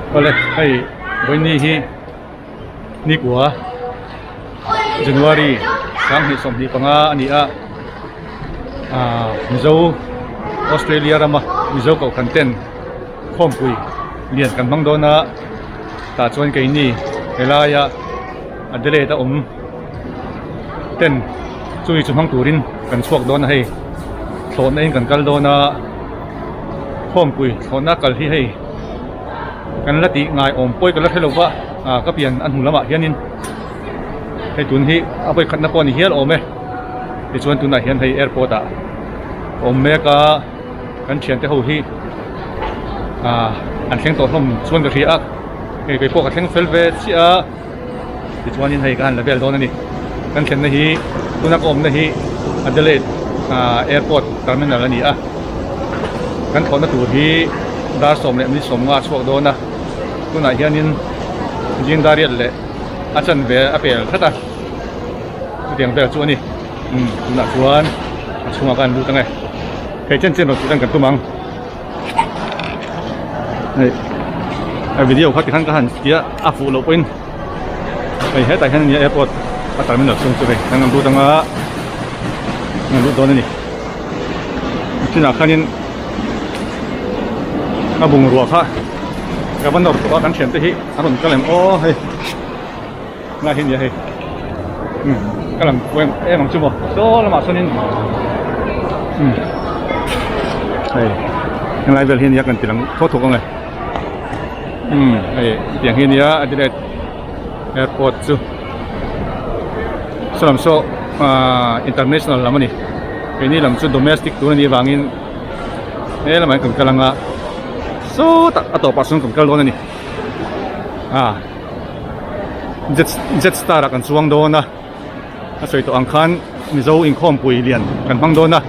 Awle hei vawiini hi nikua January 2025 a ni a ah Mizo Australia rama Mizo kohhran ten khawmpui lian kan hmang dawn a tah chuan keini helaia Adelaide a awm ten chumi chu hmang turin kan chhuak dawn a hei thlawhna in kan kal dawn a khawmpui thlawhna kal hi hei kan la tih ngai awm pawi ka la hre lo va ah ka pian a hnu lamah hianin hei tun hi a vawi khatna pawh a ni hial awm e tichuan tunah hian hei airport ah a awm mek a kan thiante ho hi ah an thleng tawh hlawm chuan ka hria a hei keipawh ka thleng fel ve chiah a. Tichuanin hei ka han la vel dawn a ni. Kan thlenna hi tuna ka awmna hi Adelaide Airport Terminal a ni a. Kan thlawhna tur hi dar sawm leh minute sawmnga a chhuak dawn a. Tunah hianin zing dar riat leh a chanve a pel tlat a. Chutiang vel chu a ni. Umm tunah chuan a chhungah ka han lut ang e. Hei chen chen rawn tih lan kan tum ang. Hei a video kha tikhan ka han tia a fuh loh pawhin hei hetah hian ania airport a terminal chhung chu hei kan han lut anga kan han lut dawn a ni chinah khanin a bungrua kha ka va nawr tawh a kan thiante hi a rawn kal em aw hei Lai hi a nia hei umm ka lang em em ang chu maw saw lamah sawnin umm hei helai vel hi a nia kan ti lang thawk thawk ang e umm hei tiang hi a nia Adelaide airport chu saw lam saw ahh international lam a ni keini lam chu domestic tur a nih avangin he lamah hian kan kal ang a sawtah a tawpah sawn kan kal dawn a ni ah. Jet jet star ah kan chuang dawn a a sawi tawh ang khan mizo inkhawmpui lian kan hmang dawn a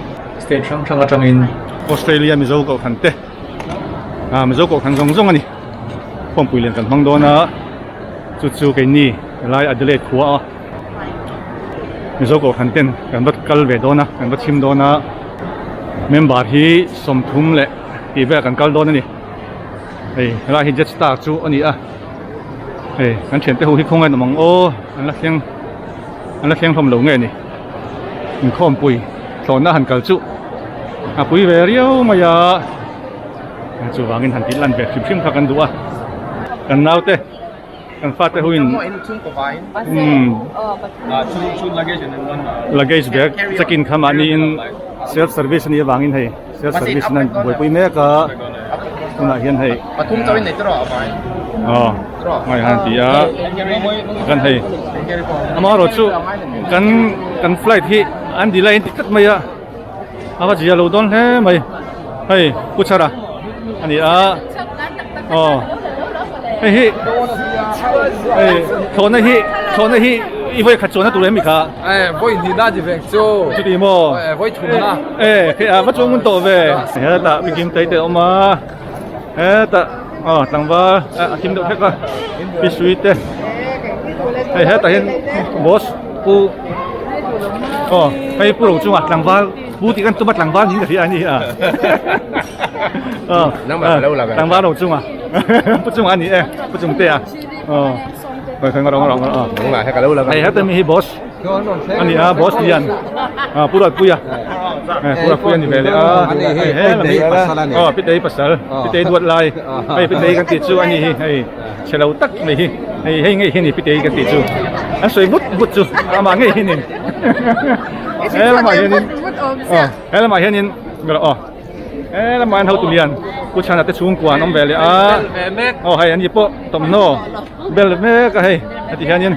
state hrang hrang atangin Australia mizo kohhran te ah mizo kohhran zawng zawng a ni khawmpui lian kan hmang dawn a chu chu keini helai Adelaide khua a mizo kohhran ten kan va kal ve dawn a kan va chhim dawn a member hi 30 leh tih vel kan kal dawn a ni. Hei helai hi jet star chu a ni a hei kan thiante ho hi khawngaih an awm ang aw an la thleng an la thleng hlawm lo nge ni inkhawmpui thlawhna han kal chu a pui ve riau mai a chuvangin han tih lan ve hrim hrim kha kan duh a kan naute kan fate ho in umm luggage bag check in kha mahni in self service a nih avangin hei self service in an buaipui mek a tunah hian hei aw ngai han ti a kan hei amaherawh chu kan kan flight hi an delay an ti tlat mai a a va zia lo dawn hle mai hei pu chhara a ni a aw hei hi hei thlawhna hi thlawhna hi i vawi khat chuanna tur em mi kha e vawi hnih na ti vek chu chuti maw e vawi thum na e hei a va chuang ngun tawh ve hetah mi kim tei te a awm a hetah aw tlangval a kim deuh hlek a pi sui te hei hetah hian boss pu aw hei pu ro chunga tlangval pu tih kan tum a tlangval niin ka hria a ni a aw tlangval ro chunga pu chunga a ni e pu chung te a aw hei heta mi hi boss a ni a boss lian ah pu Ruatpuia eh pu Ruatpuia ni ve leh a hei he lam hi aw pitei pasal pitei duat lai hei pitei kan tih chu a ni hi hei chhe lo tak mai hi hei hei ngei hi a ni pitei kan tih chu an sawi vut vut chu amah ngei hi a ni he lamah hianin aw he lamah hianin aw. He lamah hian hotu lian Pu Chhana te chhungkua an awm ve leh a aw hei ani pawh thawmhnaw bel mek a hei heti hianin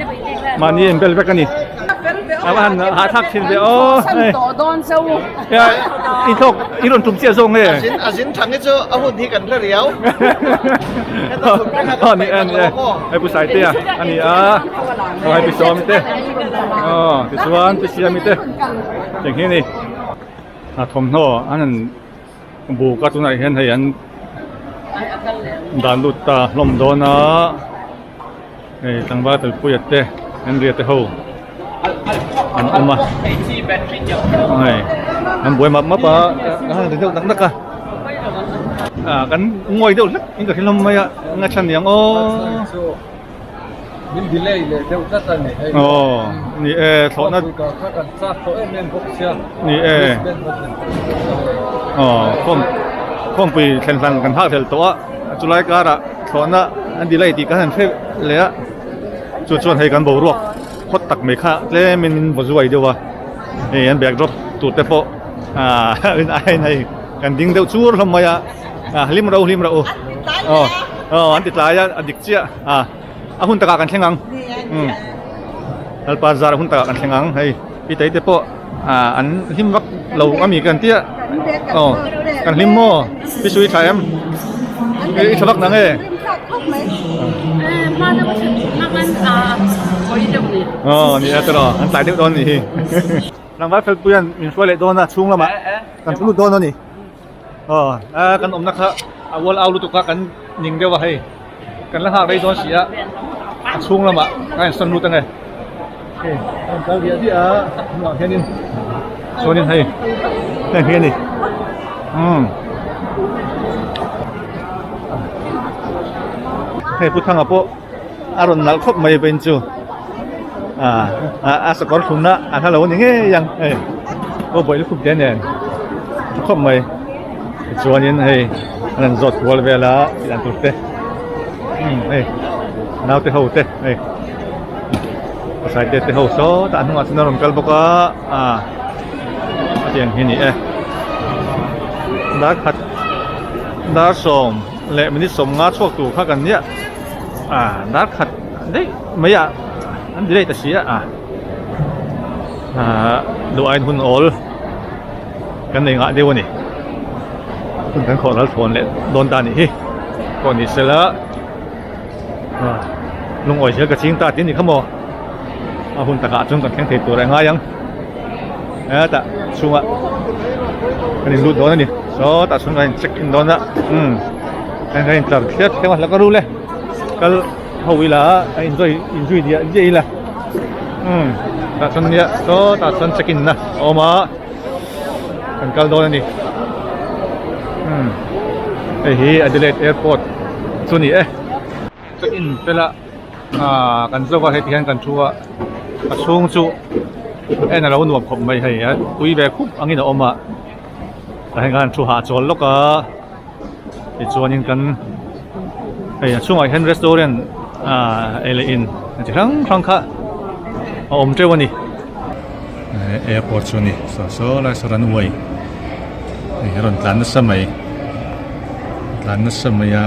mahni in bel vek a ni a va han hahthlak thin ve aw hei i thlawk i rawn tum chiah zawk nge a zin thang hi chu a hun hi kan hre riau aw ni e ni e hei pu Saitea a ni a aw hei pi Sawmi te aw tichuan pi Siami te tiang hi a ni. A thawmhnaw an han buk a tunah hian hei an dan lut ta hlawm dawn a hei tlangval telpuia te Henry-a te ho an awm a hei an buai map map a a han ri deuh nak nak a. kan ngawi deuh hlek in ka hre hlawm mai a eng a chhan niang aw. Min delay leh deuh tlat a ni hei. Aw ni e thlawhna. Ka kha kan chak tawh em em bawk sia. Ni e. Aw khawm khawmpui thlen hlan kan hak hlel tawh a chulai karah thlawhna an delay tih kan han hre leh a chu chuan hei kan boruak hawt tak mai kha tlemin min vaw zuai deuh a hei an backdrop tur te pawh ah rin aiin hei kan ding deuh chur hlawm mai a ah hlim ro hlim ro aw aw an ti tlai a a dik chiah ah a hun takah kan thleng ang umm lalpa zar a hun takah kan thleng ang hei pi tei te pawh ah an hlim vak lo ami kan tia aw kan hlim maw pi sui tha em i tha vak nang e. Aw ni e tawh an tlai deuh dawn a nih hi tlangval felpuian min hruai leh dawn a chhung lamah kan thu lut dawn a ni aw a kan awmna kha a ual au lutuk a kan ning deuh a hei kan la nghak rei dawn si a a chhung lamah ka insawn lut ange hei a rawn kal diah diah a hnungah hianin chuanin hei heng hi a ni umm hei pu thanga pawh a rawn nalh khawp mai vawiin chu ah a sakawr thlunna a hla lo a ni ngei ang hei aw bawih lukhum te nen tha khawp mai tichuanin hei an rawn zawt kual vel a tih dan tur te umm hei naute ho te hei pasai te te ho sawtah a hnungah chuan a rawn kal bawk a ah hetiang hi a ni e dar khat dar sawm leh minute 50 chhuak tur kha kan nia ah dar khat daih mai ah an delay ta si a ah ah duh aiin hun awl kan nei ngah deuh a ni hun kan khawh ral thawn leh dawn ta a nih hi pawh ni sela ah lungawi zel ka ching ta tih a ni kha maw a hun takah chuan kan thleng thei tur a ngai ang hetah chhungah kan in lut dawn a ni sawtah chhung kan in check in dawn a umm kan in tlar thliat thliat a hlak a rul e kal ho ila a inzui inzui diah diah ila umm tah chuan nia sawtah chuan check in na a awm a kan kal dawn a ni umm hei hi Adelaide airport chu a ni e check in fel a ah kan zawk a heti hian kan thu a a chhung chu en a lo nuam khawp mai hei a tui ve khup angin a awm a tah hian khan thu hahchawl lawk a tichuanin kan hei a chhungah hian restaurant ah ei leh in chi hrang hrang kha a awm teuh a ni airport chu a ni saw saw lai saw runway hei a rawn tlan nasa mai tlan nasa mai a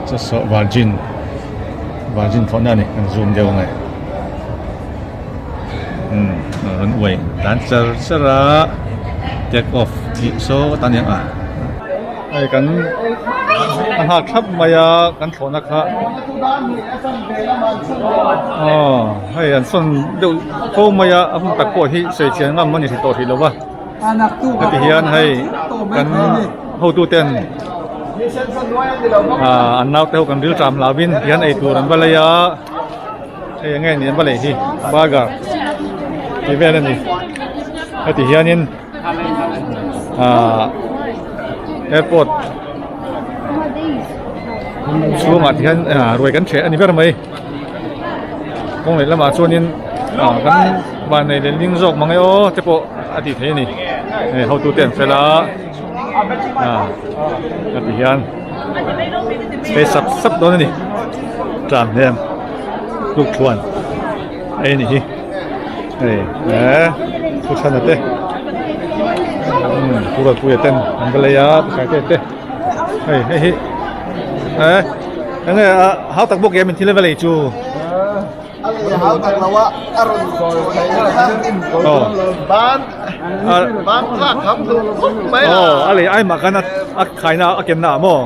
chaw saw virgin virgin thlawhna a ni kan zoom deuh ang e umm runway tlan char char a take off tih saw ta aniang a. Hei kan a nghak thlap mai a kan thlawhna kha aw hei an sawn deuh fo mai a a hun tak pawh hi sawi chian ngam a ni tawh hrih lo va heti hian hei kan hotu ten ah an naute ho kan ril ṭam hlauhin tihian eitur an va lei a hei eng nge ni an va lei hi burger tih vel a ni heti hianin. Ahh airport chhungah ti hian ah ruai kan ṭheh a ni ber mai kawng leh lamah chuanin ah kan vannei leh ling zawk mang e aw te pawh a tih theih a ni hei hotu te an fel a ah a ti hian hei sap sap dawn a ni tlan hnem tluk thuan a ni hi. Hei he thuthana te umm puruatpuia ten an va lei a pasal te hei hei hi eh eng nge a hau tak bawk em in thil a va lei chu hau tak lo a a rawn aw ban ban tlak kham duh khawp mai a aw a lei ai mah khan a khaina a kenna ah maw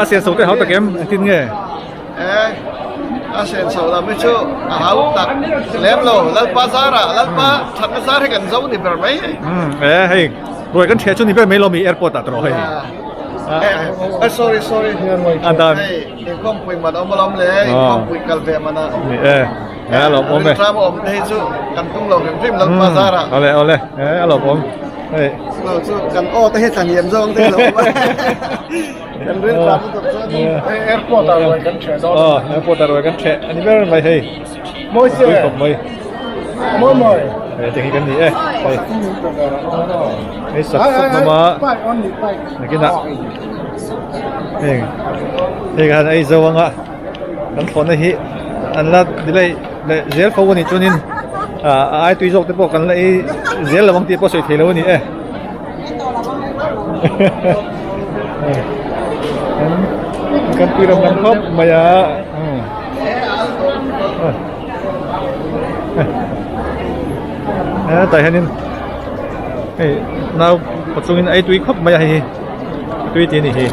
a senso te hau tak em engtin nge E, a senso lam hi chu a hau tak lem lo, Lalpa zarah, Lalpa thatna zar hi kan zo ni ber mai hei. Umm, e hei, ruai kan ṭheh chu ni ber mai lo mi airport ah tawh hei. E, sorry, sorry. A dan. Hei, inkhawmpui man awm alawm le, inkhawmpui kal ve man a. Ni e, e a lawm awm e. Rilṭam awm te hi chu kan tum lo hrim hrim Lalpa zarah. Awle, awle, e a lawm awm. Hei. Lo chu kan aw te hi thlahniam zawng te lo awm a. Kan ril tlan lutuk chuan Hei airport ah ruai kan ṭheh dawn. Aw airport ah ruai kan ṭheh a ni ber mai hei. Mawi che. Pui khawp mai. Mawi mawi. Hei tiang hi kan ni e. Hei. Hei sak sak hlawm a. Nakinah heng hei khan ei zo anga kan thlawhna hi an la delay leh zel fo a nih chuanin ah a ai tui zawk te pawh kan la ei zel lo ang tih pawh sawi thei lo a ni e. Kan tui ram lam khawp mai a. Tah hianin hei nau pachungin a ei tui khawp mai a hei hi tui tih a ni hi.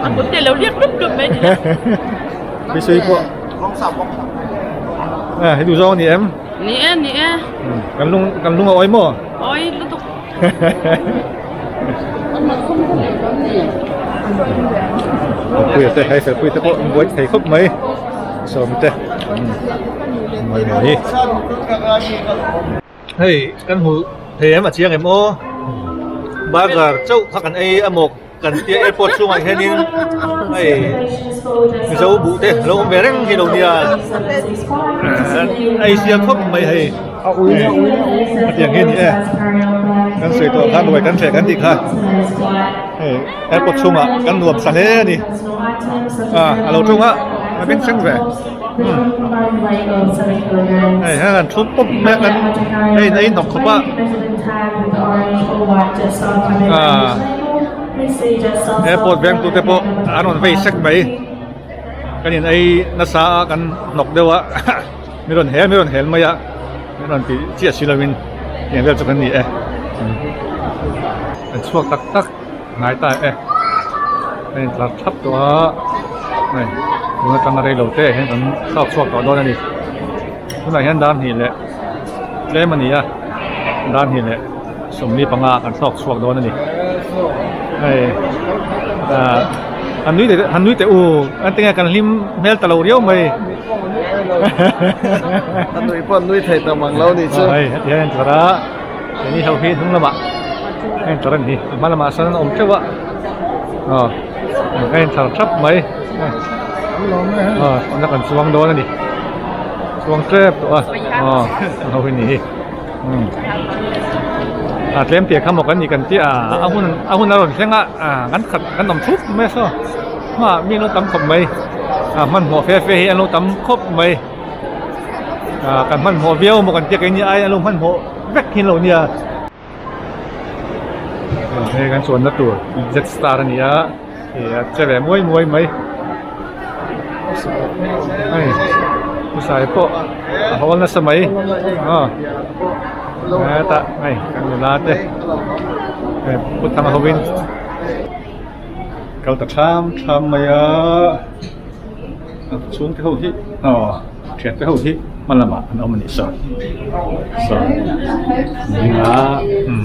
A kut te lo liak lup lup mai a ni na. Beisei pawh a hei duh zawng a ni em? Ni e ni e. Kan lung kan lung a awi maw? Awi lutuk. Puia te hei felpui te pawh an buai thei khawp mai sawm te mai mai hei kan hmu thei em a chiang em aw burger chauh kha kan ei a mawk kan tia airport chhungah hianin hei mizo buh te a lo awm ve reng hi lo nia ei sia khawp mai hei hetiang hi a ni e kan sawi tawh khan ruai kan hreh kan tih kha hei airport chhungah kan nuam sa hle a ni a lo tawng a a beng thleng ve hei heng an thu pawp mai a kan hei a inhnawk khawp a ah airport veng tute pawh an rawn vei sek mai kan in ei nasa a kan hnawk deuh a mi rawn hel mi rawn hel mai a mi rawn tih chiah si lovin tiang vel chu kan ni e an chhuak tak tak. Ngai ta e a intlar thap tawh a hei tun atanga rei lo te ah hian kan chhuak chhuak tawh dawn a ni tunah hian dar hnih leh tlem a ni a dar hnih leh 45 ah kan chhuak chhuak dawn a ni hei ah han nui teh han nui teh u an tinge kan hlim hmel ta lo riau mai a nui pawh an nui thei ta mang lo a nih chu hei heti hian a intlar a. Keini ho hi hnung lamah a intlar a ni hi hma lamah sawn an awm teuh a aw a intlar thap mai aw tuna kan chuang dawn a ni chuang tep tawh a aw ang ho hi ni hi umm a tlem tih kha maw kan nih kan tih a a hun a hun a rawn thleng a ah kan khat kan awm thup mai a saw hmaah mi an lo tam khawp mai ah hmanhmawh fe fe hi an lo tam khawp mai. Ah kan hmanhmawh viau maw kan tia keini ai an lo hmanhmawh vek hin lo nia. Hei kan chuanna tur Jetstar a ni a ih a che ve muai muai mai. Hei husai pawh a hawl nasa mai aw hetah hei kan nula te hei pu thanga hovin kal ta tham tham mai a. Chhung te ho hi aw thian te ho hi hma lamah an awm a nih saw saw ding a umm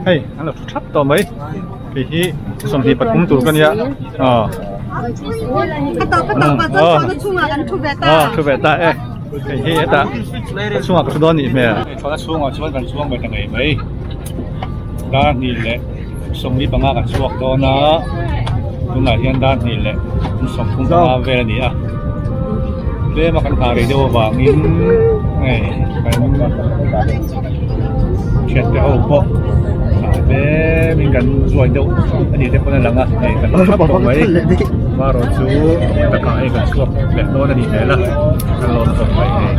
hei an lo thu thap tawh mai kei hi 23 tur ka nia aw aw thu ve ta e hei hi hetah a chhungah ka thu dawn a nih hmel thlawhna chhungah chuan kan chuang ve ta ngei mai dar hnih leh. 45 kan chhuak dawn a tunah hian dar hnih leh 35 vel a ni a tlem a kan nghah rei deuh avangin hei kan thian te ho pawh ah tlem in kan zuai deuh a ni te pawn a lang a hei kan thap tawh mai marawh chu takah hei kan chhuak leh dawn a nih hmel a kan lawm tawh mai hei.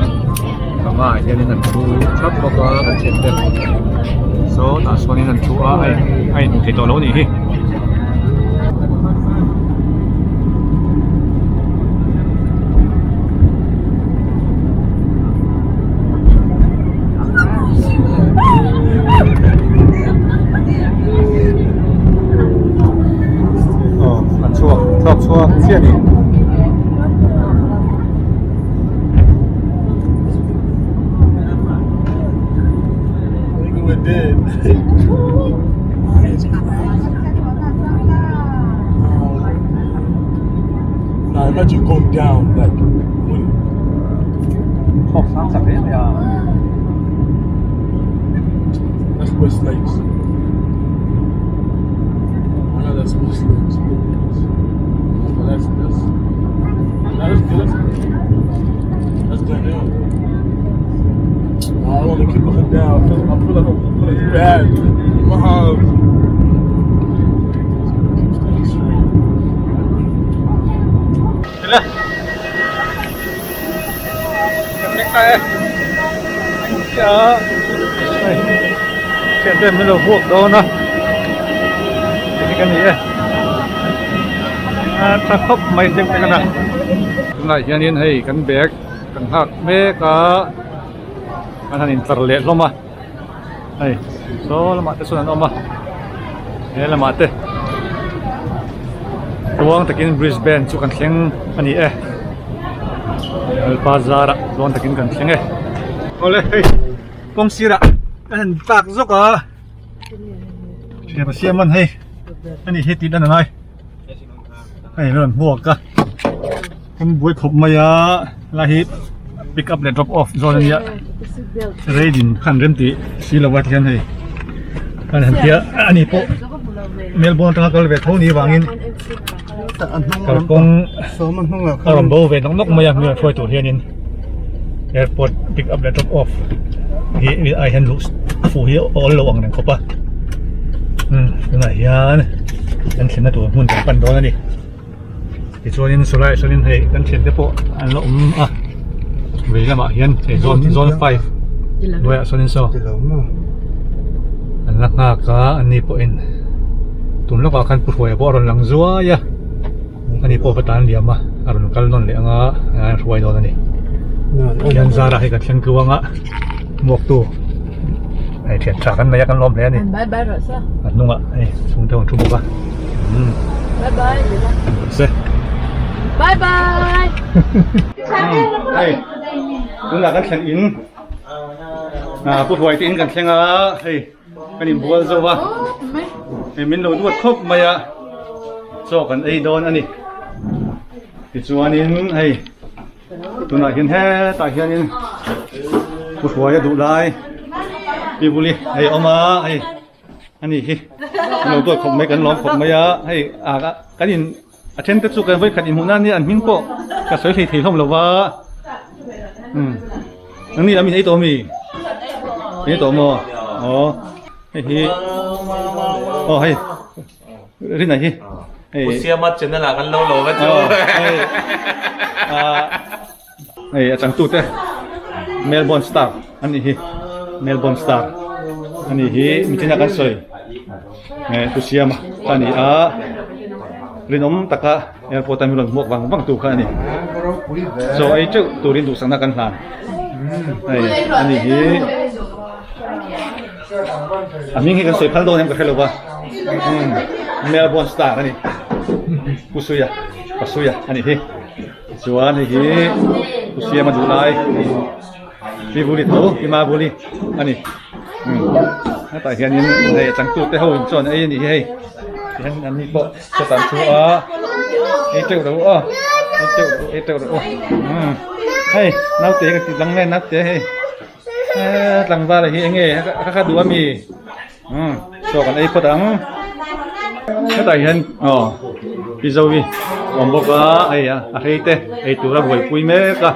Panga ah hianin an thu thap bawk a kan thian te saw tah sawn in an thu a a in a inhmu thei tawh lo a nih hi. Aw an chhuak chhuak chhuak chiah a ni. That's West Lakes. I know that's West Lakes. But that's that's that's that's that's Glen Elm. I want to keep looking down. I feel like I'm looking like bad. Mom. Keep staying straight. Kan thleng ta e chiah a hei thian te min lo vuak dawn a hei ka ni e a tha khawp mai deuh te ka na tunah hianin hei kan bag kan nghak mek a an han intlar leh hlawm a hei saw lamah te sawn an awm a he lamah te tluang takin Brisbane chu kan thleng a ni e Lalpa zarah tluang takin kan thleng e awle hei kawng sirah kan han tlak zawk a thian a siam an hei ani hi tih dan a ngai hei rawn hmuak a kan buai khawp mai a helai hi pick up leh drop off zawn a nia reidin khan rem tih si lo a tihian hei kan han tia ani pawh Melbourne atanga kal ve tho ni vangin kalkawng a rawn bo ve nawk nawk mai a mi rawn hruai tur hianin airport pick up leh drop off hi ai hian luh fuh hi a awl lo ang reng khawp a umm tunah hian kan thlenna tur hmun kan pan dawn a ni tichuanin sawlaiah sawnin hei kan thiante pawh an la awm a vei lamah hian hei zone zone 5 hnuaiah sawnin saw an la nghak a ani pawhin tun lawkah khan pu hruaia pawh a rawn lang zuai a ani pawh va tan liam a a rawn kal nawn leh anga a hruai dawn a ni hian zara hei kan thleng tluang a muaktu hei thian tha kan nei a kan lawm hle a ni Bye bye rawh sa. a hnungah hei chhungte an thu bawk a umm Bye bye. se Bye bye. Hei tunah kan thlen in ah pu hruai te in kan thleng a hei kan inbual zo a hei min lo duat khawp mai a chaw kan ei dawn a ni tichuanin hei tunah hian hetah hianin pu hruai a duh lai pi buli hei a awm a hei ani hi an lo duat khawp mai kan lawm khawp mai a hei ah kan in a then te chu kan vawikhat inhmuh nan nia an hming pawh ka sawi hlei thei hlawm lo va umm nangni lam in ei tawh ami ei tawh maw aw hei hi aw hei Rina hi hei Pu Siama channel ah kan lo lo va chu hei ah hei a changtu te Melbourne star ani hi Melbourne star ani hi michina kan sawi eh Pu Siama ka ni a rinawm taka airport a mi rawn hmuak vang vang tu kha ani chaw ei teuh turin duhsakna kan hlan hei ani hi A hming hi kan sawi phal dawn em ka hre lo va umm Melbourne star a ni Pu Suia Pa Suia a ni hi tichuan hei hi Pu Siama duh lai Pi Vuli tho Pi Ma Vuli a ni umm hetah hianin hei a changtute ho in chuan ei a nih hi hei tihian an ni pawh chawt an thu a ei teuh ro aw ei teuh ro ei teuh ro umm hei naute ka ti lang mai a naute hei. Eee tlangval hi enge ka kha duh ami umm chaw kan ei phawt ang hetah hian aw pi zovi awm bawk a hei a hrei te ei tur a buaipui mek a.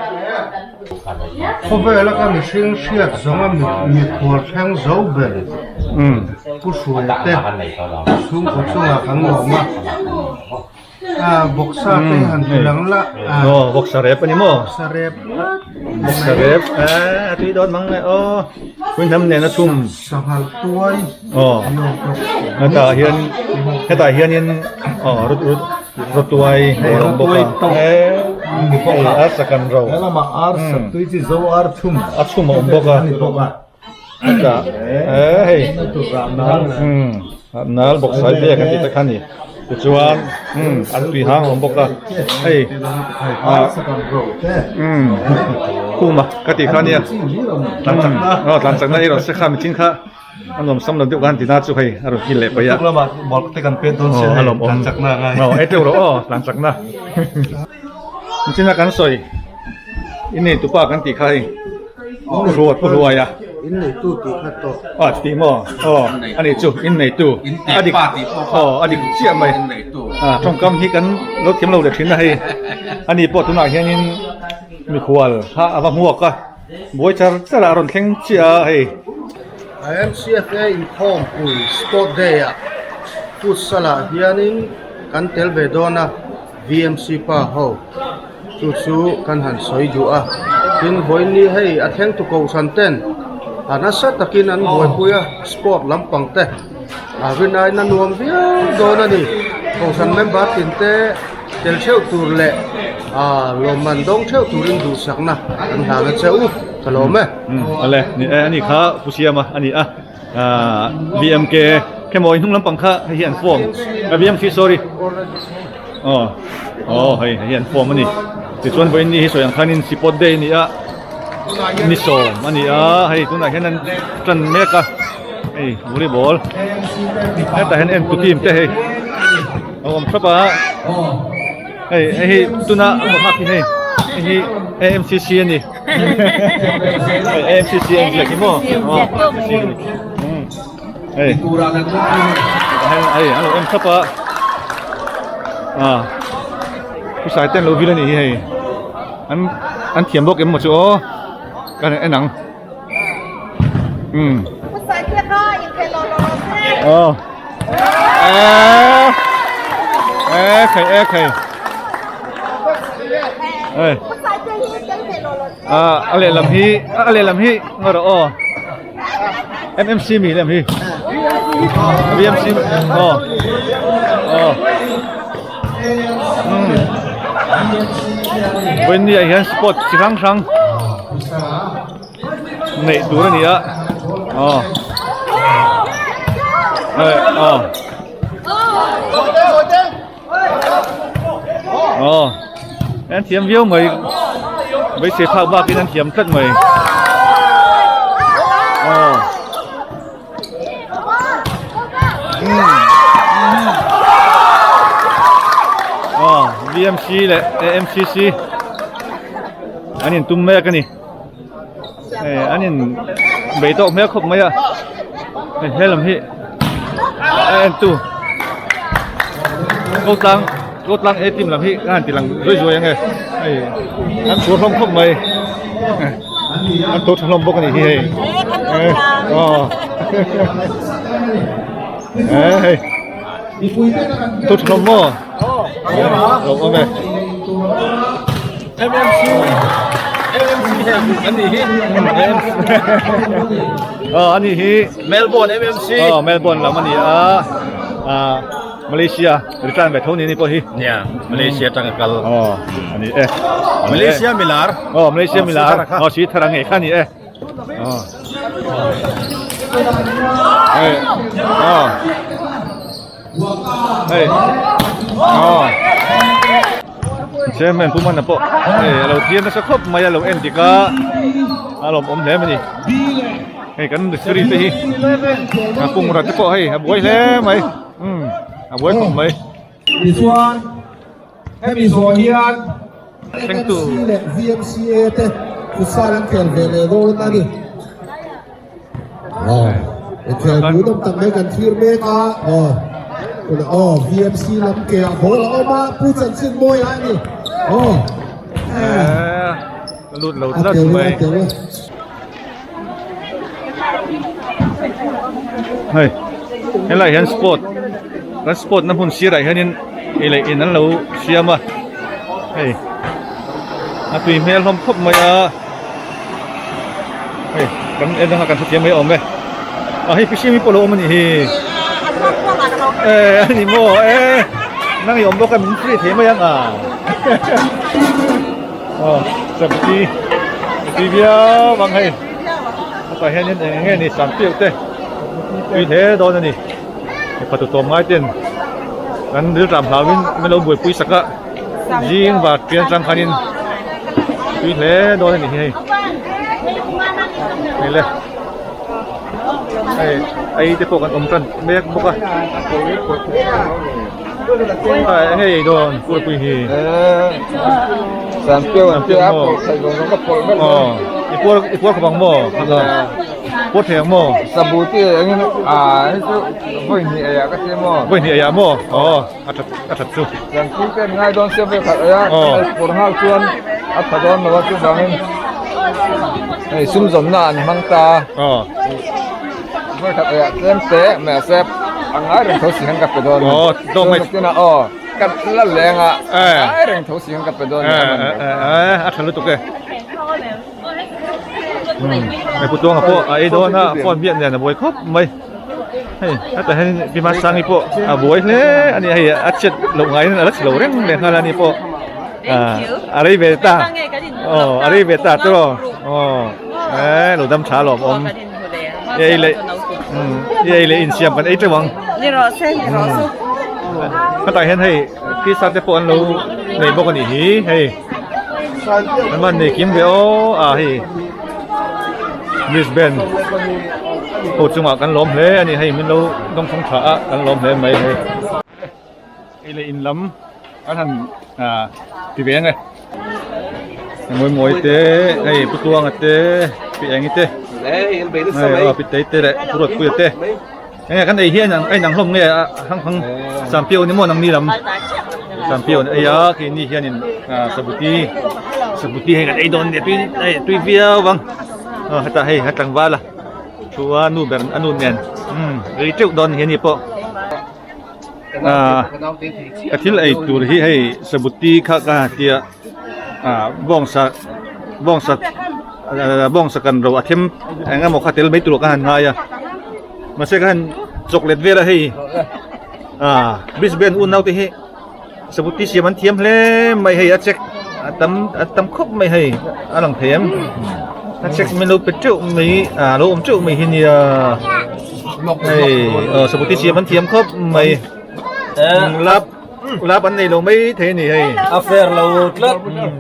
Khawvel a ka mihring hriat zawng a mikhual thleng zo ber Pu Hruaia te chhungkaw chungah kan lawm a. Ah boxa te han ti lang la. Aw boxa rep ani maw? Boxa rep. Boxa rep. Eh a tui dawn mang le aw. Pui hnam nen a chhum. Sanghal tuai. Aw. Hetah hian hetah hianin aw rut rut rawtuai hei a awm bawk a. Eh hei a sakan ro. Helama ar sak tui chi zo ar chhum. A chhum a awm bawk a. Ani bawk a. Hetah eh hei nal bawk sai ve kan tih te kha ni tichuan umm an tui hang a awm bawk a hei ah umm khuma ka tih kha nia tlan chakna aw tlan chakna erawh se kha mihring kha a nuam sam lo deuh khan tina chu hei a rawn kil leh paih a aw a lawm awm aw ei teuh rawh aw tlan chakna nichina kan sawi i nei tupa kan tih kha hei. Ruat pu hluai a. Inneitu tih kha tawh. A tih maw? Aw a nih chu inneitu. A dik aw a dik chiah mai. A tawngkam hi kan lo thiam lo leh thin a hei. Ani pawh tunah hianin mikhual kha a va hmuak a, buai char char ah a rawn thleng chiah a hei. IMCFA inkhawmpui Sport Day ah futsal ah hianin kan tel ve dawn a, VMC pa ho. Chu chu kan han sawi duh a, tin vawiin hei a thleng tu kohhran ten a nasa takin an buaipui a, sport lampang te a rinai na nuam viau dawn a ni. Kohhran member tin te tel theuh tur leh ah lawmman dawng theuh turin duhsakna kan hlan a che u, ka lawm e. Umm awle ni e ani kha Pu Siama a ni a, ah BMK khemaw in hnung lampang kha hei hi an form a BMC sorry. Aw aw hei hei hi an form a ni tichuan vawiin ni hi sawi ang khanin sipawt day a ni a ni sawm a ni a hei tunah hian an tan mek a hei volleyball hetah hian en tu team te hei a awm thlap a hei hei hi tuna a hma hi hei hei hi A_M_C_C a ni hei A_M_C_C a inziak hi maw aw A_M_C_C a ni hei hei an lo en thlap a ah khawsai te an lo vil a nih hi hei an an thiam bawk em maw chu aw ka en ang um aw e e khai e khai hei ah a lehlam hi a lehlam hi ngaw rawh aw. MMC mi lem hi VMC oh oh um vawiin ni ah hian sport chi hrang hrang neih tur a ni a oh eh oh oh an thiam viau mai beisei phak bakin an thiam tlat mai oh oh VMC leh AMCC an in tum mek a ni hei an in bei tawk hmel khawp mai a hei he lam hi a en tu ko tlang ko tlang a team lam hi a han ti lang zuai zuai ang e hei an chhuah hlawm khawp mai an to tha hlawm bawk a nih hi hei aw hei to tha hlawm maw lo awm e. MMC MMC he an ni hi Ờ ani hi Melbourne MMC Ờ Melbourne lam ani a à Malaysia return ve tho ni ni pawh hi Nia Malaysia tanga kal Ờ ani e Malaysia milar Ờ Malaysia milar Ờ si thara ngei kha ni e Ờ Hey Ờ Hei aw chairman pu mana pawh hei a lo thlir nasa khawp mai a lo en dik a a lawmawm hle mai a ni hei kan referee te hi a pung rat te pawh hei a buai hle mai umm a buai khawp mai. Tichuan hemi zawh hian Thlengtu. MMC leh VMCA te futsal an khel ve leh dawn a ni. Aw, inkhel pui nawm tak mai kan thlir mek a, aw, tunah aw VMC lam ke ah ball a awm a, Pu Chanchin Mawia a ni, aw, Eh, lut lo a tlat tel mai. a tel. Hei, helai hian sport kan sport na hmun sirah hianin ei leh in an lo siam a, hei a tui hmel hlawm khawp mai a. Hei kan en anga kan hrethiam mai awm e a hei fishing hi pawh lo awm a nih hi e a ni maw e nang i awm bawk a min free thei mai ang a aw sabzi tui viau ang hei hetah hianin eng eng nge ni sam piuh te tui hle dawn a ni mipa tutawm ngai ten kan rilram hlauin min lo buaipui sak a. Zing vak pian tang khanin tui hle dawn a ni hi hei hei le hei ei te pawh kan awm tan mek bawk a. Eng nge ei dawn Purpui hi? Sanpiau an tia a pawlh theih zawng zawng ka pawlh vek dawn. I puar i puar khawp ang maw? Puar thei ang maw? Sabuti engin a hei chu vawi hnih eiah ka tia maw? Vawi hnih eiah maw? Aw a that a that chu. Sanpiau te an ngai dawn sia vawi khat eia kan ei pawr nghal chuan a tha dawn lo a chuvangin hei sum zawmna an hmang ta. Vawi khat eiah tlem te mahse a ngai reng tho si khan ka pe dawn a ni. Chuan nakinah aw ka la leng a a ngai reng tho si khan ka pe dawn a ni a man ber. A tha lutuk e. Hei Pu Tuanga pawh a ei dawn a phone biak nen a buai khawp mai. Hei hetah hian Pi Hmasangi pawh a buai hle a ni hei a chet loh ngaiin a la che lo reng leh nghal a ni pawh a rei ve ta aw a rei ve ta tiraw aw e lo dam tha lawm awm. I ei leh i ei leh insiam kan ei teuh ang. Ni rawh se ni rawh se. Hetah hian hei Krista te pawh an lo nei bawk a nih hi hei an van nei kim ve aw a hei Brisbane ho chungah kan lawm hle a ni hei min lo dawngthawng tha a kan lawm hle mai hei. Ei leh in lam an han ti ve ang e. Mawi mawi te hei Pu Tuanga te Pi Engi te hei aw Pi Tei te leh Pu Ruatpuia te enge kan ei hi a inang hlawm nge a hang hang Sampiau ni maw nangni lam Sampiau an ei a keini hianin sabuti sabuti hei kan ei dawn nia tui hei tui viau ang aw hetah hei a tlangval a thu a nu ber a nu nen umm rei teuh dawn hi ani pawh. Ah ka thil ei tur hi hei sabuti kha ka tia ah bawngsa bawngsa bawngsa kan ro a them eng emaw kha tel mai tur ka han ngai a mahse ka han chocolate vel a hei ah Brisbane unau te hi sabuti siam an thiam hle mai hei a check a tam a tam khawp mai hei a lang thei em a check min lo pe teuh mai ah lo awm teuh mai hi nia hei aw sabuti siam an thiam khawp mai lap lap an nei lo mai thei a ni hei a fair lo tlat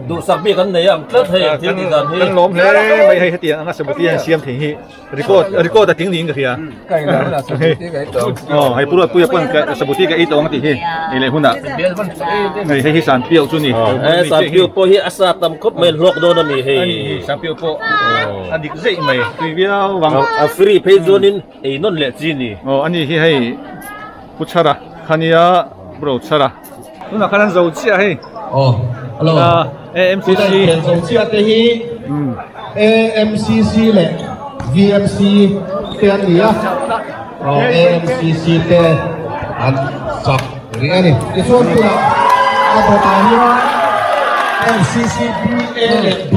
duhsak bik an nei ang tlat hei thil tih dan hi kan lawm hle mai hei hetiang anga sabuti an siam thei hi. Record record a tling niin ka hria. Ka in lam la sabuti ka ei tawng. Aw hei puruat puia pawn ka sabuti ka ei tawng a tih hi ei leh hunah. Hei hei hi sanpiau chu ni. Eh sanpiau pawh hi a sa tam khawp mai hlawk dawn a ni hei. Ani hi sanpiau pawh a dik zeih mai tui viau vang. A free phei chuanin ei nawn leh chi ni. Aw ani hi hei Pu Chhara khania Bro Chhara. Tunah khan an zo chiah hei. Aw hello. AMCC. Tunah zo chiah te hi AMCC leh VMC te an ni a. Aw AMCC te an chak rih a ni. Tichuan tunah a dawtah hian MCC B, A leh B.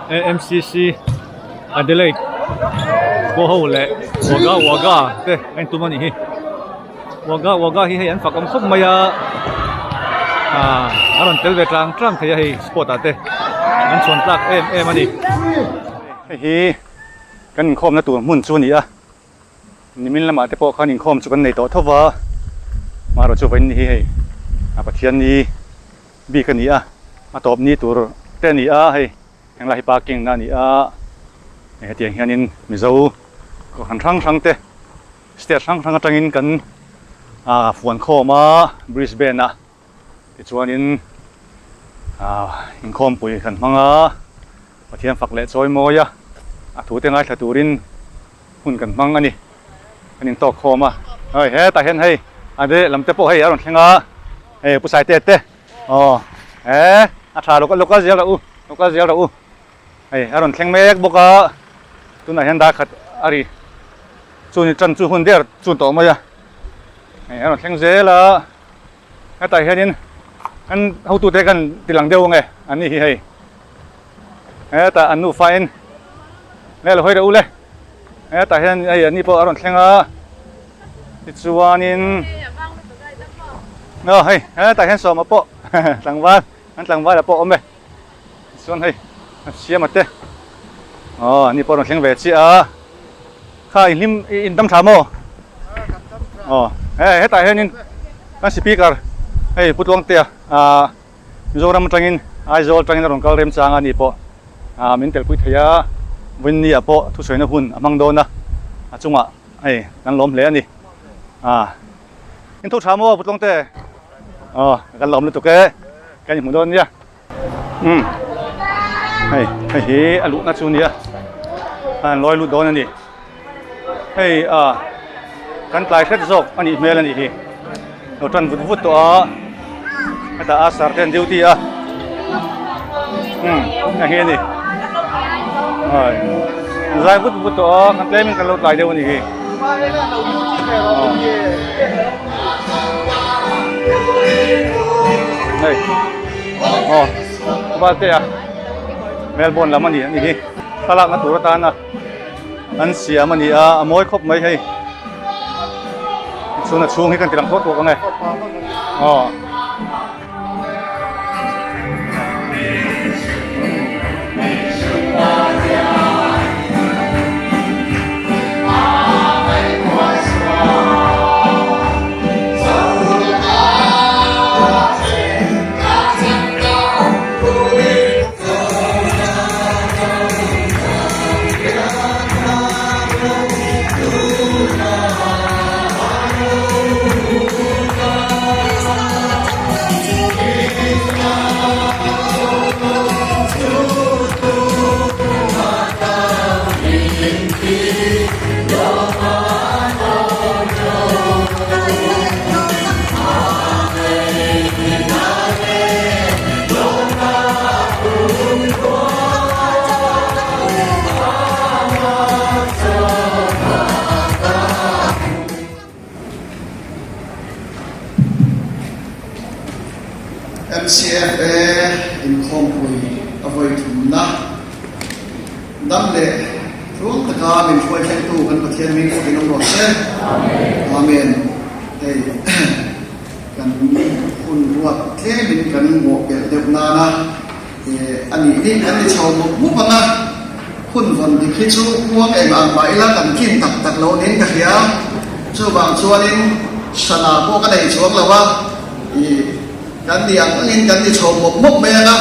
AMCC Adelaide pawh ho leh Wagga Wagga te a intum a nih hi. Wagga Wagga hi hei an fak awm khawp mai a ah a rawn tel ve tlang tlang thei a hei sport ah te an chhuan tlak em em a ni. Hei hi kan inkhawmna tur hmun chu a ni a nimin lamah te pawh khan inkhawm chu kan nei tawh tho va marawh chu vawiin hi hei a Pathianni bik a ni a a tawp ni tur te a ni a hei henglai hi parking na a ni a hetiang hianin Mizo kohhran hrang hrang te. State hrang hrang atangin kan ah fuan khawm a Brisbane ah tichuanin ah inkhawmpui kan hmang a Pathian fak leh chawi mawi a a thu te ngaithla turin hun kan hmang a ni kan intawk khawm a hei hetah hian hei a de lam te pawh hei a rawn thleng a hei Pu Saite te aw he a tha lo lo kal zel rawh u lo kal zel rawh u. Hei a rawn thleng mek bawk a, tunah hian dar khat a ri chu ni tan chu hun der chun tawh mai a, hei a rawn thleng zel a, hetah hianin an hotute kan ti lang deuh ange an ni hi hei hetah an nufa in nge lo hawi reuh le hetah hian hei an ni pawh a rawn thleng a tichuanin aw hei hetah hian sawma pawh tlangval an tlangval ah pawh a awm e. Chuan hei a siam a te aw ani pawh a rawn thleng ve chiah a kha in hlim in dam tha maw aw he hetah hianin kan speaker hei Pu Tluangtea ah Mizoram atangin Aizawl atangin a rawn kal remchang a ni pawh ah min telpui thei a Vawinni ah pawh thusawina hun a hmang dawn a a chungah hei kan lawm hle a ni ah in tho tha maw Pu Tluangte aw kan lawm lutuk e kan inhmu dawn nia. Umm hei hei hi a luhna chu nia a han lawi lut dawn a ni hei ah kan tlai hret zawk a nih hmel a nih hi lo tan vut vut tawh a hetah a sar te an duty a umm hei hi a ni ai an zai vut vut tawh a kan tlem in kan lo tlai deuh a nih hi hei aw valte a Melbourne lam a ni a ni hi thlalakna tur atana an siam a ni a a mawi khawp mai hei chhun a chhung hi kan ti lang tawk tawk ang e aw. MCFA inkhawmpui a vawi thumna dam leh tluang taka min hruai thlengtu kan Pathian hming pawhin awm rawh se. Amen. Hei kan hun ruat tlemin kan bawhpelh deuh nana a nih nih kan ti chho mup mup ang a, hun vawn dik hi chu kuang eng ang mah ila kan tlin tak tak lo niin ka hria. Chuvang chuanin sana pawh ka nei chuang lo a, ih kan ni ang angin kan ti chho mup mup mai ang a.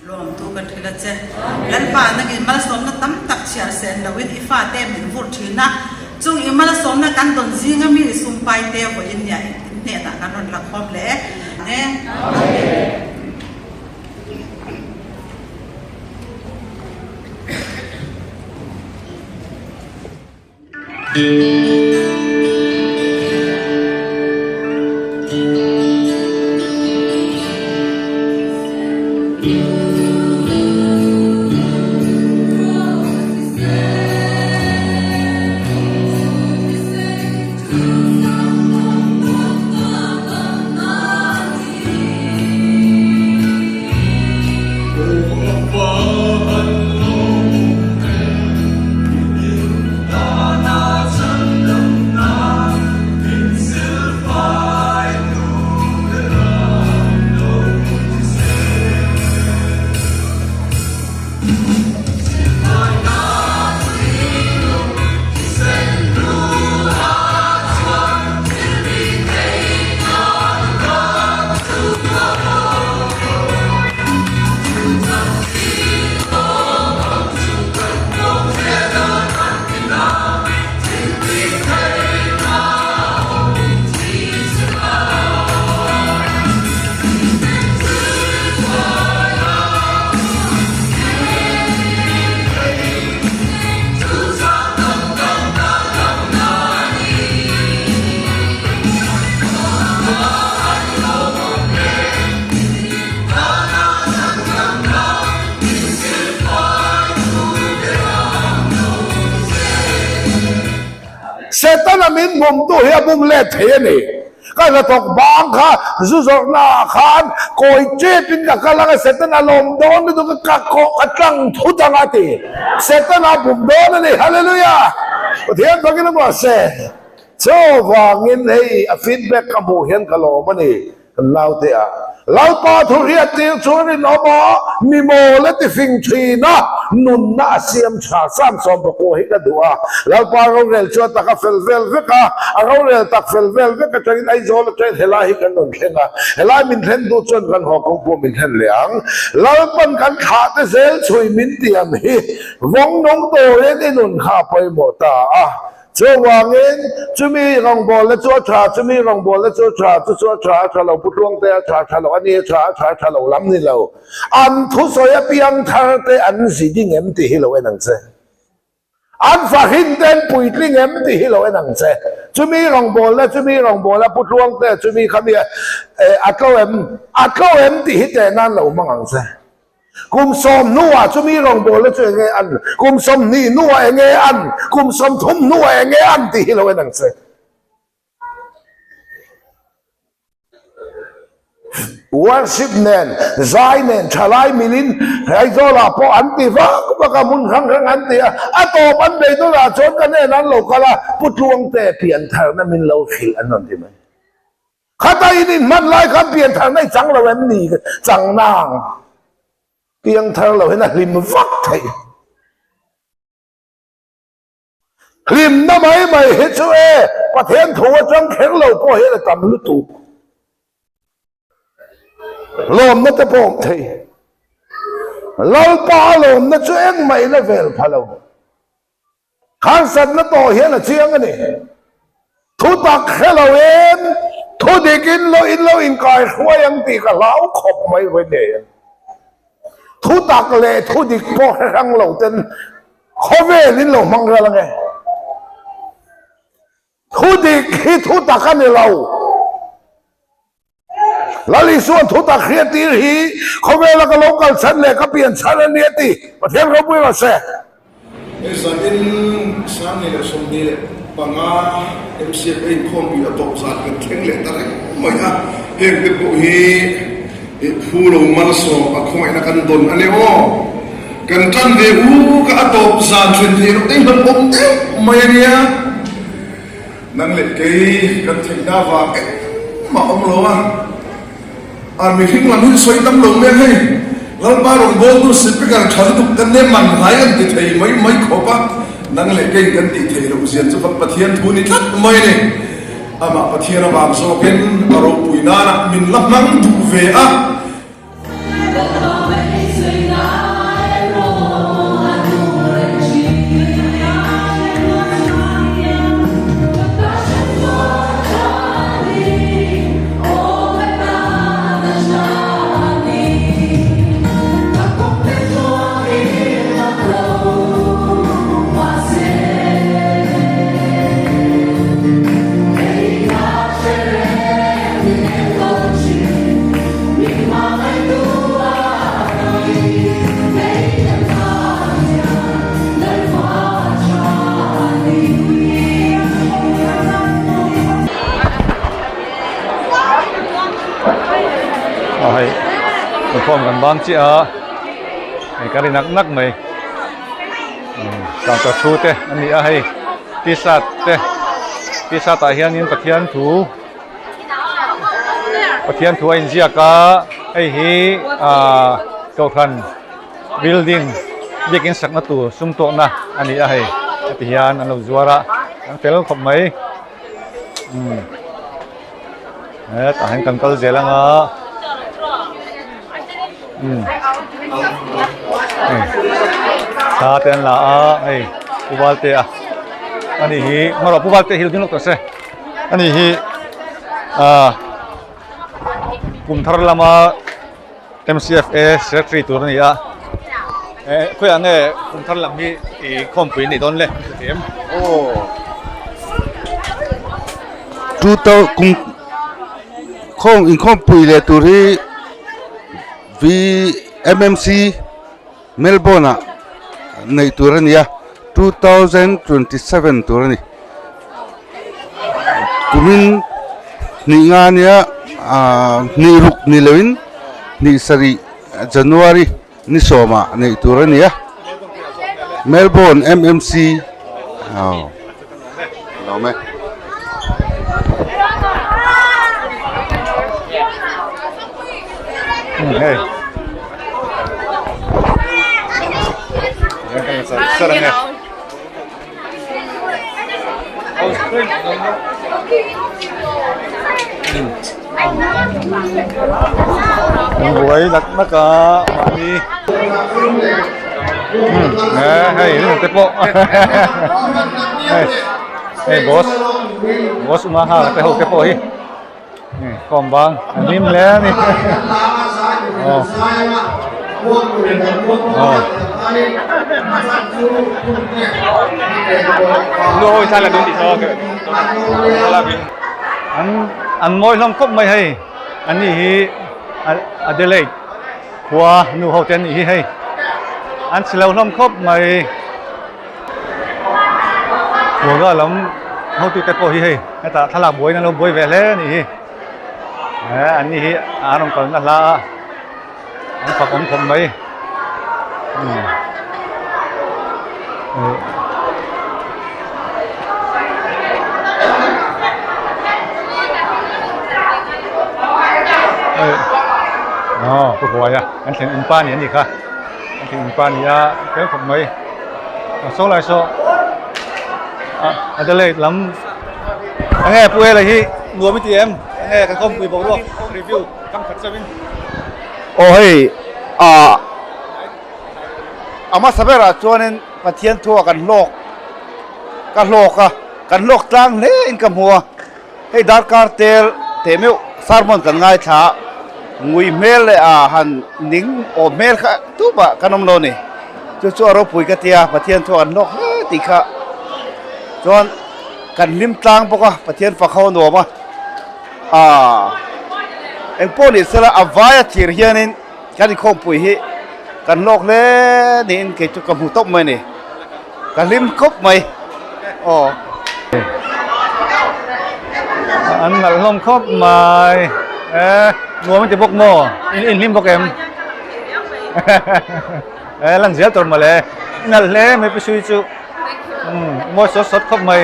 Lawmtu kan hrilh a che. Lalpa nangin malsawmna tam tak chhiar sen loin i fate min vur thin a, chung i malsawmna kan dawn zinga mi sumpai te vawiin nia in hnenah kan rawn la khawm leh e. Amen. Setana min bumtu hi a bum let thei a ni. Ka hnathawk bang kha zu zawrhna ah khan kawi tep in ka kal anga Setana lawm dawn lutuk ka ka ka tlang thut anga a ti. Setana a bum dawn a ni. Hallelujah! Pathian fakin a hmu se. Chuvangin hei a feedback ka hmuh hian ka lawm a ni. Kan naute a Lalpa thu hriattir chu rinawm a, mi mawl a ti fing thin a, nunna a siam tha. Sam sawmpakua hi ka duh a, Lalpa rorel chu a tak a fel vel vek a, a rorel tak fel vel vek atangin Aizawl atangin helai hi kan rawn thleng a, helai min thlen duh chuan kan haw kawng pawh min thlen leh ang. Lalpan kan thlah te zel chhui min tiam hi vawng nung turin i nun kha a pawimawh ta a. Chuvangin, chumi rawngbawlna chu a tha, chumi rawngbawlna chu a tha, chu chu a tha, a tha lo, Pu Tluangte a tha, a tha lo, a ni a tha, a tha, a tha lo lam ni lo. An thusawi apiang thar te an zi ding em tih hi lo en ang che. An fahrin te an puitling em tih hi lo en ang che. Chumi rawngbawlna, chumi rawngbawlna, Pu Tluangte, chumi khami a tlo em, a tlo em tih hi teh nan lo hmang ang che. Kum sawm hnuah chumi rawngbawlna chu enge an, kum 20 hnuah enge an, kum 30 hnuah enge an tih hi lo en ang che. Worship nen, zai nen, thalai milin Aizawlah pawh an ti vak vak a, hmun hrang hrang an ti a, a tawp an bei tunah chuan ka nen an lo kal a, Pu Tluangte piantharna min lo hrilh an rawn ti mai. Khata in inhman lai khan pianthar nei chang lo em ni chang nang piangthar lo hian a hlim vak theih. Hlimna mai mai hi chu e Pathian thu atang kher lo pawh hian a tam lutuk. Lawmna te pawh awm thei. Lalpa a lawmna chu engmah in a vel pha lo. Harsatna tawh hian a chiang a ni. Thu tak hre lo in thu dik in lo in lo inkai hruai ang tih ka hlau khawp mai vawi nei ang. Thu tak leh thu dik pawh hre hrang lo ten khawvel in lo hmang ral ang e. Thu dik hi thu tak a ni lo. Lal Isuan thu tak hriattir hi khawvela ka lo kal chhan leh ka pian chhan a ni a ti. Pathian ropui rawh se. Hei zanin 2025 MCFA inkhawmpui a tawp zan kan thleng leh ta reng mai a, heng te pawh hi phu lo malsawm a khawngaihna kan dawn a ni aw. Kan tan ve u ka a tawp zan thlen theih loh te hi hlauhawm deuh mai a nia. Nang leh kei kan theihna vang engmah awm lo a, a mihring lam hi sawi tam lo mek hei. Lalpa rawngbawltu speaker tha lutuk kan nem man hlai an ti thei mai mai khawp a, nang leh kei kan tih theih loh zian chu kan Pathian thu ni tlat mai a ni. Amah Pathian avang zawkin a ropui nanah min la hmang duh ve a. Aw hei inkhawm kan bang chiah a hei ka ri nak nak mai counter thu te a ni a hei t-shirt te t-shirt ah hianin Pathian thu Pathian thu a inziak a hei hi ahh kohhran building biakin sakna tur sum tawhna a ni a hei heti hian an lo zuar a an fel khawp mai umm hetah hian kan kal zel ang a umm hei thla te an la a hei pu Valte a ani hi hmarawh pu Valte hi lo ding lawk tawh se. Ani hi ah kum thar lama M_C_F_A secretary tur a ni a eh khawiah nge kum thar lam hi ih khawmpui a nih dawn le hrethiam aw two thou kum khawng inkhawmpui leh tur hi V_M_M_C Melbourne ah neih tur a ni a 2027 tur a ni. Kumin hnih nga nia hnih ruk ni loin hnih sarih January ni sawmah neih tur a ni a, Melbourne MMC aw lawm e. Hei. An buai nak nak a mahni hei te pawh hei hei boss boss uma ha te ho te pawh hi. Khawm bang a hlim hle a ni. Aw. Aw. An an mawi hlawm khawp mai hei an ni hi Adelaide khua nu ho te an nih hi hei an chhe lo hlawm khawp mai. Buaga lam hotute pawh hi hei hetah thlalak buaiin an lo buai ve hle a nih hi eh an ni hi an rawn kalna hla a an fak awm khawp mai umm eh. Aw pu Huaia an thlen in pa ni a nih kha. An thing pa ni a fel khawp mai a saw lai saw a Adelaide lam enge pu ela hi nuam i ti em enge kan khawmpui boruak review kam khat chauhin aw hei ah a hmasa berah chuanin Pathian thu ah kan hlawk ka hlawk a kan hlawk tlang hle in ka hmu a. Hei darkar tel teh meuh sermon kan ngaithla a, ngui hmel leh a han ning awm hmel kha tupah kan awm lo a ni. Chu chu a ropui ka tia, Pathian chu an hlawk hle tih kha chuan kan hlim tlang bawk a, Pathian fak ho a nuam a. Aaa engpawh ni sela a vaia thir hianin kan inkhawmpui hi kan hlawk hle niin kei chu ka hmu tawp mai a ni. Ka hlim khawp mai aw. An nalh hlawm khawp mai e nuam an ti bawk maw in in hlim bawk em e lan zel tur mawle i nalh hle mai pi sui chu umm mawi sawt sawt khawp mai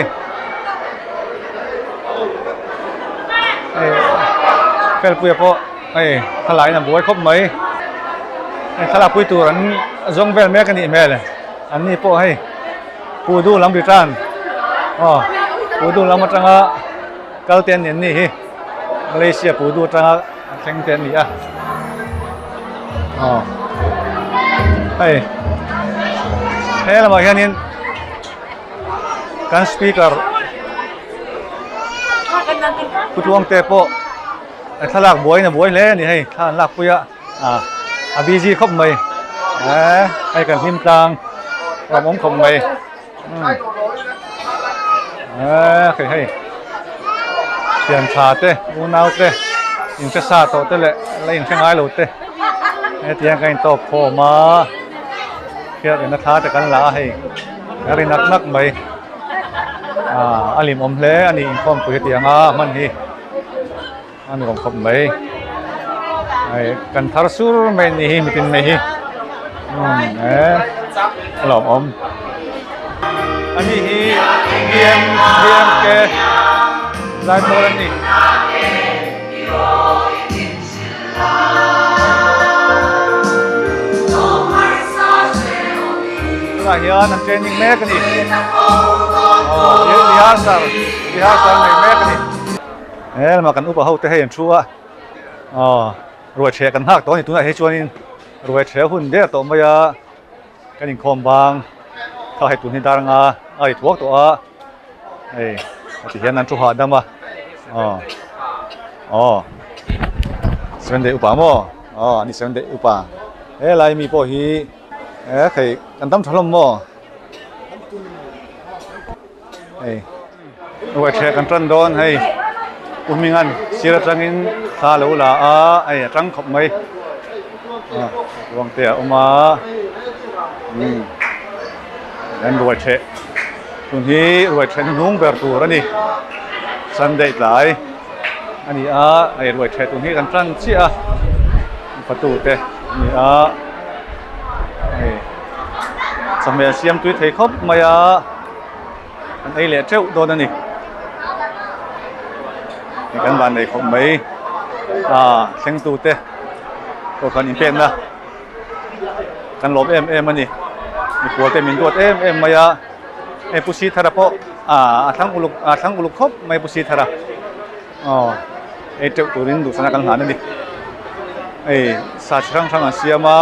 hei felpuia pawh hei thlalai in a buai khawp mai hei thlalak pui tur an zawng vel mek a nih hmel. An ni pawh hei Pudu lam ri tan aw Pudu lam atanga kal te an ni an ni hi Malaysia Pudu atanga thleng te an ni a aw hei he lamah hianin kan speaker Putluang te pawh thlalak buaiin a buai hle a ni hei thla an lakpui a. Ah a busy khawp mai eh hei kan hlim tlang a awm khawp mai umm eh hei hei thian tha te unau te inhre sa tawh te leh la inhre ngai lo te hetiang kan intawk khawm a hriat rihna thla te kan la a hei a ri nak nak mai ah a hlimawm hle a ni inkhawmpui hetiang a hman hi. A nuam khawp mai hei kan thar sur mai a ni hi mitin mai hi umm eh a lawmawm a ni hi bm bmk zaipawl an ni. Tunah hian an training mek a ni aw rehearsal rehearsal nei mek a ni. He lamah kan upa ho te hei an thu a aw ruai ṭheh kan nghak tawh a ni tunah hi chuanin ruai ṭheh hun der tawh mai a kan inkhawm bang kha hei tun hi dar anga a ri thuak tawh a hei a ti hian an thu hahdam a aw aw seven day upa maw aw ani seven day upa helai mi pawh hi he hei kan tam tha hlawm maw. Hei ruaithleh kan tan dawn hei u hmingan sir atangin thla lo la a hei a tang khawp mai a ruang te a awm a umm an ruaithleh tun hi ruaithleh hnuhnung ber tur a ni. Sunday tlai a ni a, hei ruai ṭheh tur hi kan ṭan chiah a, fatu te a ni a, hei chawhmeh siam tui thei khawp mai a. Kan ei leh teuh dawn a ni. Hei kan van nei khawp mai ah thlengtu te pawh khan inpekna kan lawm em em a ni. Mikhual te min duat em em mai a, hei Pu Sithara pawh ah a thlang uluk a thlang uluk khawp mai Pu Sithara. Aw ei teuh turin duhsana kan hlan a ni. Hei sa chi hrang hrang an siam a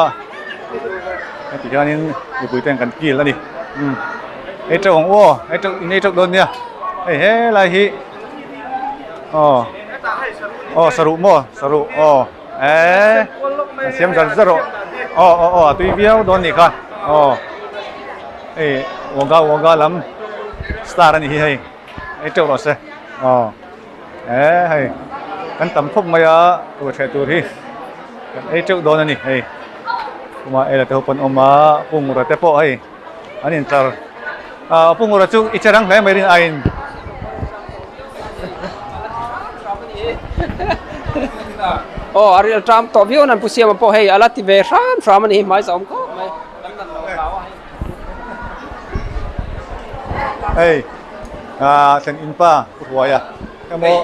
heti hianin mipui ten kan kil a ni. Umm ei teuh ang u aw ei teuh in ei teuh dawn nia hei helai hi aw aw saruh maw saruh aw eee an siam zar zar rawh aw aw aw a tui viau dawn nih kha aw hei wagga wagga lam star a ni hi hei ei teuh rawh se aw eee hei kan tam khawp mai a ruaitheh tur hi kan ei teuh dawn a ni hei kuma ei la te ho pawn awm a pungura te pawh hei an intlar ah pungura chu i che rang hle mai rin aiin. Aw a ril ṭam tawh viau nan Pu Siama pawh hei a la ti ve hram hram a ni hi hmai zawm khawp mai kan nan lo hlau a hei. Hei ah thlen in pa Pu Hruaia emaw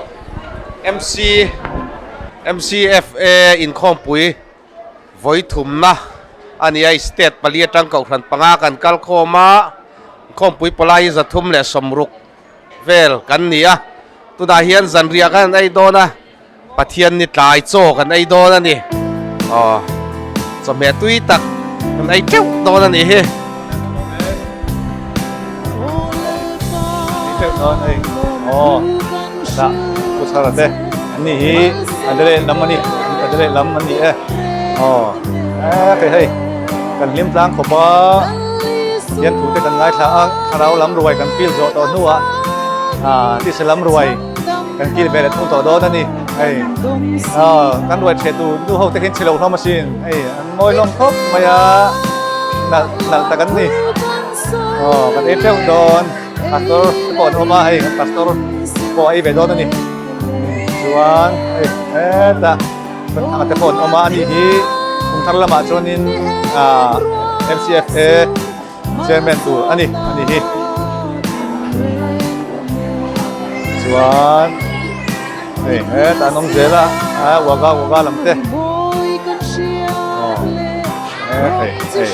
MC MCFA inkhawmpui vawi thumna a ni a state pali atang kohhran panga kan kal khawm a inkhawmpui pawlai hi 360 vel kan ni a tunah hian zanriah kan ei dawn a. Pathian ni tlai chaw kan ei dawn a ni. Aw, chawhmeh tui tak kan ei teuh dawn a nih hi. Ei teuh dawn a ni. Aw, dah Pu Chhara te an ni hi Adelaide lam a ni. Adelaide lam an ni e. Aw, e hei hei kan hlim tlang khawp a. Pathian thu te kan ngaithla a, thlarau lam ruai kan feel zawh tawh hnuah ah tisa lam ruai. Kan kil ve leh thung tawh dawn a ni. Hei aw kan ruai theh tu nu ho te hian chhe lo hlawm asin. Hei an ngawi hlawm khawp mai a, nalh nalh tak an ni. Aw kan ei teuh dawn pastor te pawh an awm a hei kan pastor pawh a ei ve dawn a ni. Chuan hei hetah Thanga te pawh an awm a, ani hi kum thar lamah chuanin ah M_C_F_A. Chairman tur a ni a ni hi chuan hei hetah an awm zel a a wagga wagga lam te aw he hei hei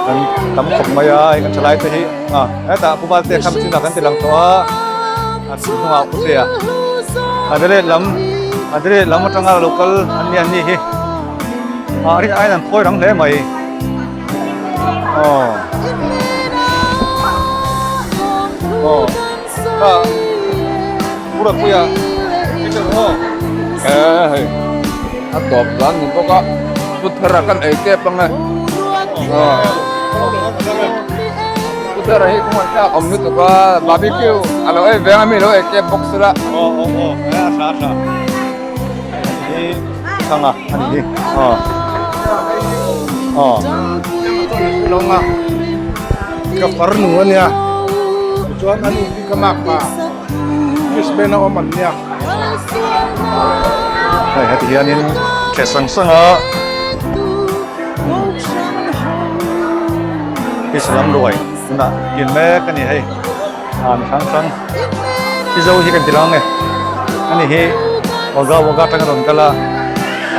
an tam khawp mai a hei kan thalai te hi a hetah pu Valte kham chinah kan ti lang tawh a a hnungah pu Tea Adelaide lam Adelaide lam atanga lo kal an ni an ni hi. Ah rin aiin an phawi rang hle mai. Aw. Aw. Kha. Pura puia. Peter aw. Eh hei. A tawp dan ni bawk a. Pu Thara kan ei tep ang e. Aw. Pu Thara hi kawng an tlak awm lutuk a. Barbecue a lo ei veng a mi lo ei tep bawk sela. Aw aw aw. Eh a tha a tha. Hi thanga a ni hi aw aw Longa ka farnu a nia tichuan an in ka mak pa Brisbane a awm an nia. Hei heti hianin ṭhe sang sang a Islam ruai tunah kin mek a ni hei. Ah mi hrang hrang Mizo hi kan ti lang e ani hi Wagga Wagga atanga rawn kal a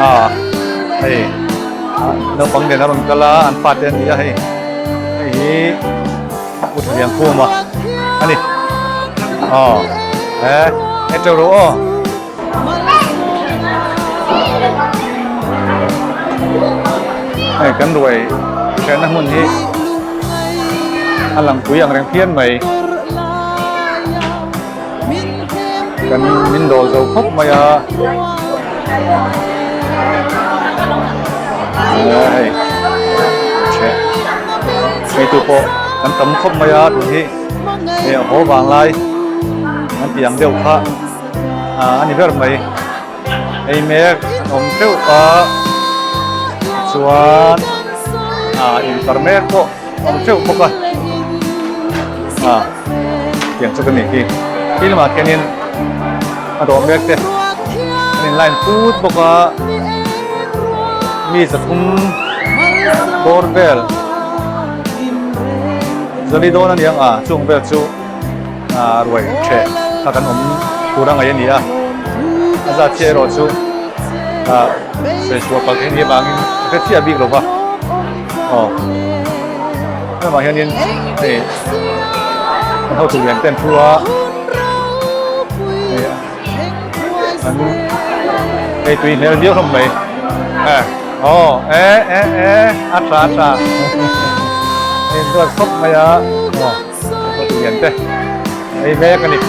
ah hei naupang nen a rawn kal a an fate an ni a hei hei hi Pu Thaliankhuma a ni aw he hei teuh ro aw. Hei kan ruai hriatna hmun hi a lang pui ang reng phian mai kan min dawl zo khawp mai a hei chhe hei tu pawh kan tam khawp mai a tun hi hei a haw vang lai an tih ang deuh kha. a ni ber mai hei mek an awm teuh a chuan ah intar mek pawh a awm teuh bawk a ah tiang chu ka nih hi. Khi lamah khianin a dawh mek te an in line put bawk a mi 300 bawr vel zali dawn a ni ang a chung vel chu ah ruai theh kha kan awm tur a ngaih a ni a a zat chiah erawh chu ah sawisua pal theih ni avangin ka hre chiah bik lo va aw lamah hianin hei an hotu lian te an thu a hei an hei tui hmel viau hlawm mai eh aw e e e a tha a tha hei duat khawp mai a aw hotu lian te hei mek a ni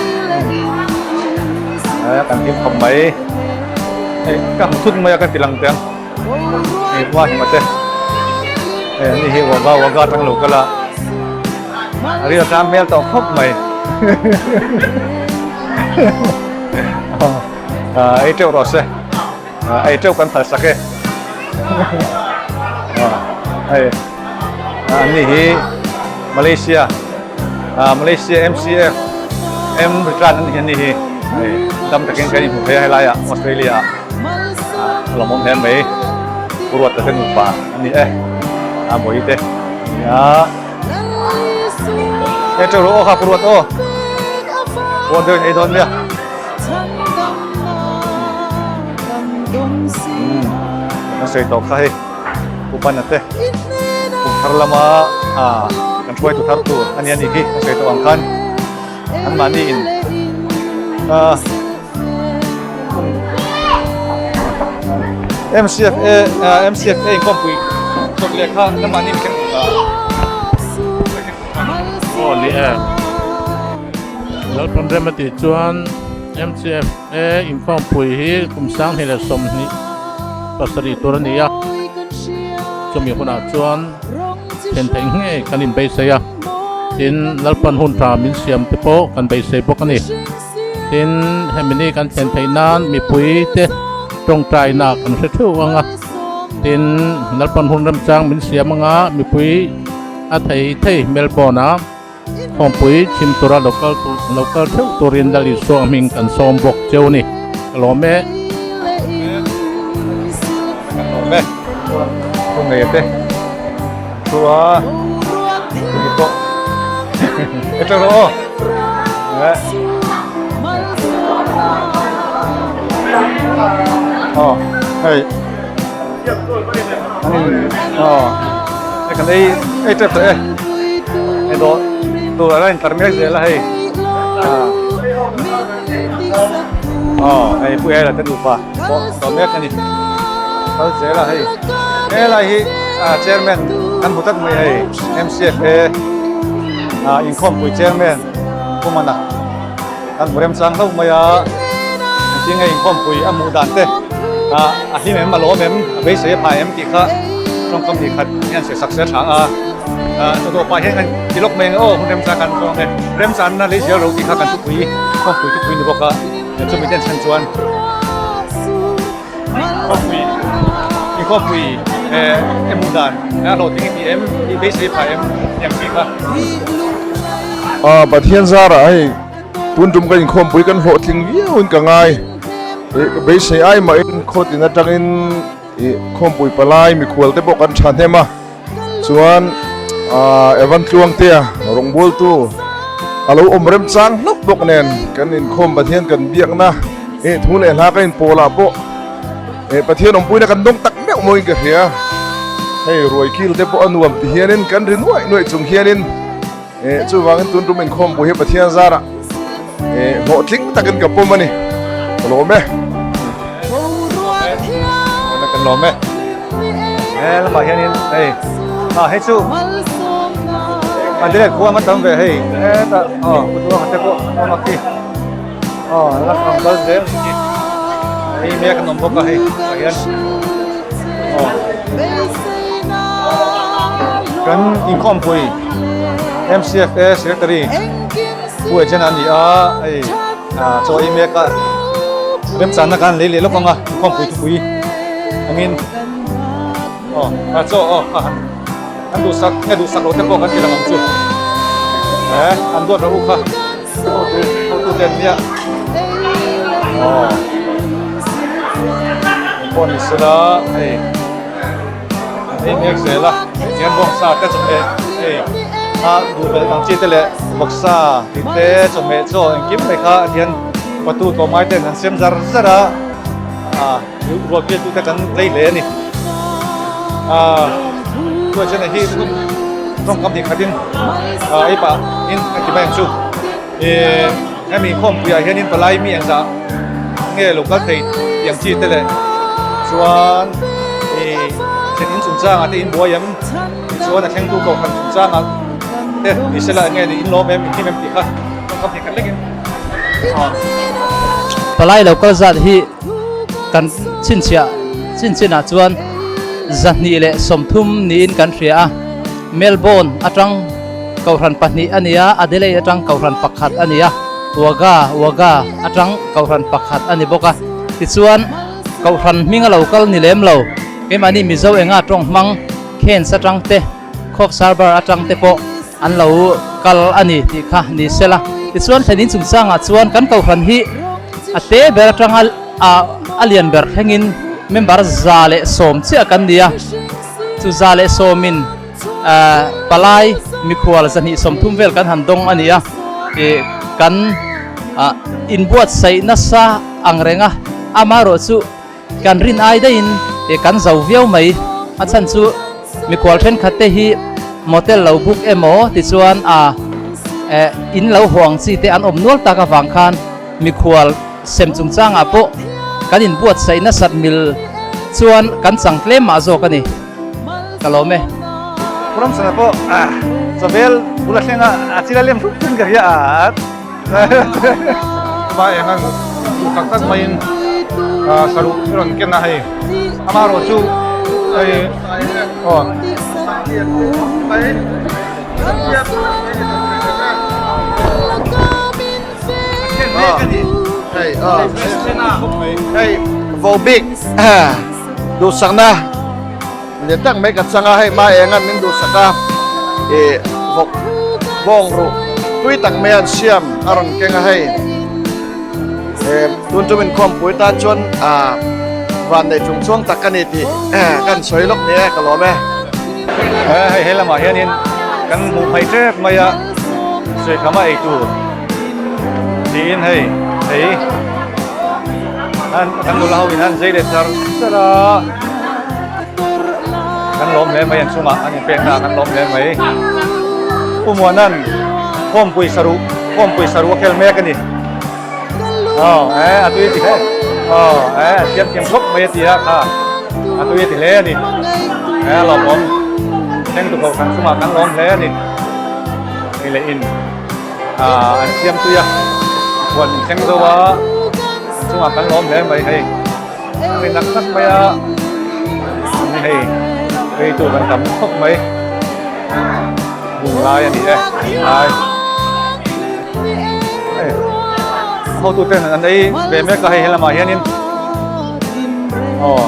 eh kan hlim khawp mai hei ka hmu thut mai a ka ti lang teh ang. Hei hma hi mate hei ani hi waga waga atang lo kal a a ril atang hmel tawh khawp mai ei teuh rawh se ei teuh kan phal sak e hei ani hi Malaysia Malaysia M_C_F M return ani ani hi hei dam takin kan inhmu phei a helai ah Australia ah. A lawmawm hle mai ruat te nupa a ni e a bawi te a ni a e teuh rawh aw kha ruat aw pawn deuh in ei dawn nia kan sawi tawh kha hei upana te kum thar lama kan hruaitu thar tur a ni a nih hi kan sawi tawh ang khan anmahni in MCFA MCFA inkhawmpui chawp leh kha lamah ni mithleng duh Aw ni e. Lalpan rem a tih chuan MCFA inkhawmpui hi kum 2027 tur a ni a. Chumi hunah chuan thlen theih ngei kan inbeisei a. Tin, Lalpan hun tha min siam te pawh kan beisei bawk a ni. Tin, hemi ni kan thlen theih nan mipui te tawngtaina kan hre theuh ang a. Tin, Lalpan hun remchang min siam ang a, mipui a thei thei Melbourne a khawmpui chhim tura lo kal tur lo kal theuh turin Lal Isua hming kan sawm bawk cheu a ni. Ka lawm e. Kan lawm e. Thu ngei te. Thu a. Tui pawh. E teuh rawh aw. Aw hei. An in aw hei kan ei ei tep tawh e. Hei dawh tur a la in tar mek zel a hei. Aw hei pu Ela te nupa pawh tawh mek a ni. Kal zel a hei. Helai hi chairman kan hmu tlat mai hei M_C_F_A inkhawmpui chairman Pumana kan hmu remchang hlauh mai a engtin nge inkhawmpui a hmuh dan te a hlim em a lawm em a beisei a phai em tih kha tawngkam ni khat hian sawi sak se a tha a chawdawh pah hian kan ti lawk mai ang aw hun remchang kan zawng e remchanna lei zel ro tih kha kan thupui khawmpui thupui ni bawk a chumi ten chhan chuan. Khawpui i khawpui eh emu dan a hlawhtling i ti em i beisei phah em tiang chi kha. Ah Pathian zarah hei tun tum ka inkhawmpui kan hlawhtling viau in ka ngai ih ka beisei ai mahin khaw tin atangin ih khawmpui palai mikhual te pawh kan thahnem a. Chuan ah Evan Tluangtea rawngbawltu a lo awm remchang hlauh bawk nen kan inkhawm Pathian kan biakna eh thu leh hla ka inpawlah pawh eh Pathian awmpuina kan dawng tak meuh mawiin ka hria. Hei ruai kil te pawh a nuam ti hianin kan ri nuaih nuaih chung hianin eh chuvangin tun tum inkhawm pawh hi Pathian zarah eh hlawhtling takin ka pawm a ni. Ka lawm e. Kan lawm e. He lamah hianin hei ah hei chu a direct khua a tam ve hei hetah aw kutuanga te pawh an awm a khi aw la ang kal zel ni khi hei mek an awm bawk a hei tah hian aw kan inkhawmpui M_C_F_A secretary Pu Agent a ni a hei ah chaw ei mek a remchanna khan lei leh lawk ang a inkhawmpui thupui angin aw a chaw aw a han an duhsak nge duhsak loh te pawh kan ti lang ang chu eh an duat rawh u kha hotu hotu. tute an nia aw pawh ni sela hei an ei mek zel a tihian bawngsa te chawhmeh hei a duh belh ang chi te leh vawksa tih te chawhmeh chaw engkim mai kha tihian patu tlawmngai ten an sem zar zar a ah rual bial tute kan tlei hle a ni ah chuan chuan hei hi tawngkam hnih khatin ah ei pah in a ti mai ang chu ih hemi khawmpuiah hianin palai mi engzah nge lo kal thei tih ang chi te leh chuan ih thlen in chungchangah te in buai em tichuan a thlengtu kohhran chungchangah te ni sela eng nge ni in lawm em in hlim em tih kha tawngkam hnih khat lekin ah. Palai lo kal zat hi kan chhinchhiah chinchinah chuan 230 niin kan hria a, Melbourne atang Kohhran pahnih a ni a, Adelaide atang Kohhran pakhat a ni a, Wagga Wagga atang Kohhran pakhat a ni bawk a. Tichuan, Kohhran hminga lo kal ni lem lo, keimahni Mizo enga tawng hmang Cairns atang te, Coffs Harbour atang te pawh an lo kal a ni tih kha ni se la. Tichuan, thlen in chungchangah chuan kan Kohhran hi a te ber atanga a lian ber thlengin member 110 chiah kan ni a, chu 110 in Palai mikhual 230 vel kan han dawng a ni a, ih kan inbuatsaih nasa ang reng a, amaherawh chu kan rin ai daihin ih kan zo viau mai, a chhan chu mikhual thenkhat te hi motel lo book emaw tichuan a eh in lo huang chi te an awm nual tak avang khan mikhual sem chungchangah pawh kan inbuatsaih nasat mil chuan kan chang tlem mah zawk a ni. Ka lawm e. Ram sana pawh chawbel bul a thleng a, a chil a lem hrup hrup in ka hria a. Ba eng a duh tak tak maiin saruh i rawn ken a hei. Amaherawh chu hei aw. Hei aw. Hei Vobik duhsakna. Lian tak mai ka chang a, hei hma eng a min duhsak a, ih vawk bawng ruh pui tak mai an siam a rawn keng a hei eh tun tum inkhawmpui tan chuan ah van neih chung chuang tak a ni tih kan sawi lawk ni e ka lawm e. Hei he lamah hianin kan hmuh phei tep mai a, sawikhama ei tur tiin hei hei kan nula ho in an zei leh char char a. Kan lawm hle mai an chungah an inpekna kan lawm hle mai. Pu Muanan khawmpui saruh khawmpui saruh a khel mek a ni. Aw eh a tui ti hle. Aw eh a thiam thiam khawp mai a ti a kha a tui a ti hle a ni. Eh a lawmawm thleng tu kohhran chungah kan lawm hle a ni. Hei leh in ah an siam tui a huan in thleng zo a an chungah kan lawm hle mai hei. Hei nak nak mai a ni hei vei tur kan tam khawp mai bung lai a ni e lai hei hotu ten an ei ve mek a hei helamah hianin aw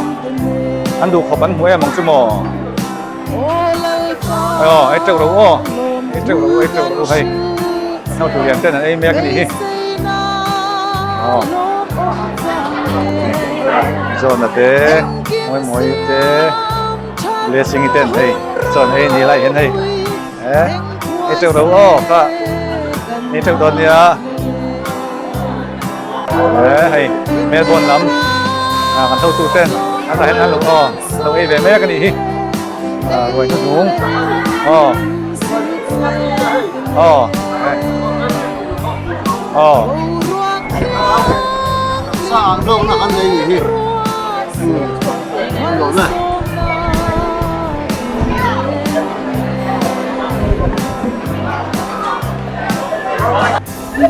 an duh khawp an hmu em ang chu maw aw ei teuh ro aw ei teuh ro ei teuh ro hei an hotu lian ten an ei mek a nih hi aw zawna te mawi mawi te blessing ten hei chuan hei ni lai hian hei eh ei teuh ro aw kha ei teuh dawn nia eh hei Melbourne lam ah kan hotu ten an lah hian an lo aw an lo ei ve mek a nih hi ah ruai hnuhnung aw aw eh aw Sa ah hlawkna kan nei nih hi hlawkna.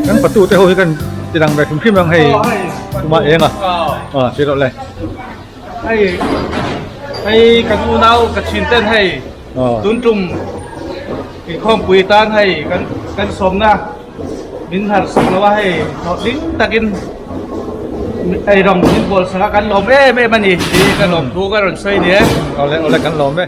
Kan patu te ho hi kan ti dang ve hrim hrim ang hei tuma eng a ah si loh le. Hei hei kan unau ka thin ten hei tun tum inkhawmpui tan hei kan kan sawmna min har sak lo a hei hlawhtling takin eirawng min bawl sak a kan lawm em em a ni tih ka lawm thu ka rawn sawi ni e. Awle awle kan lawm e.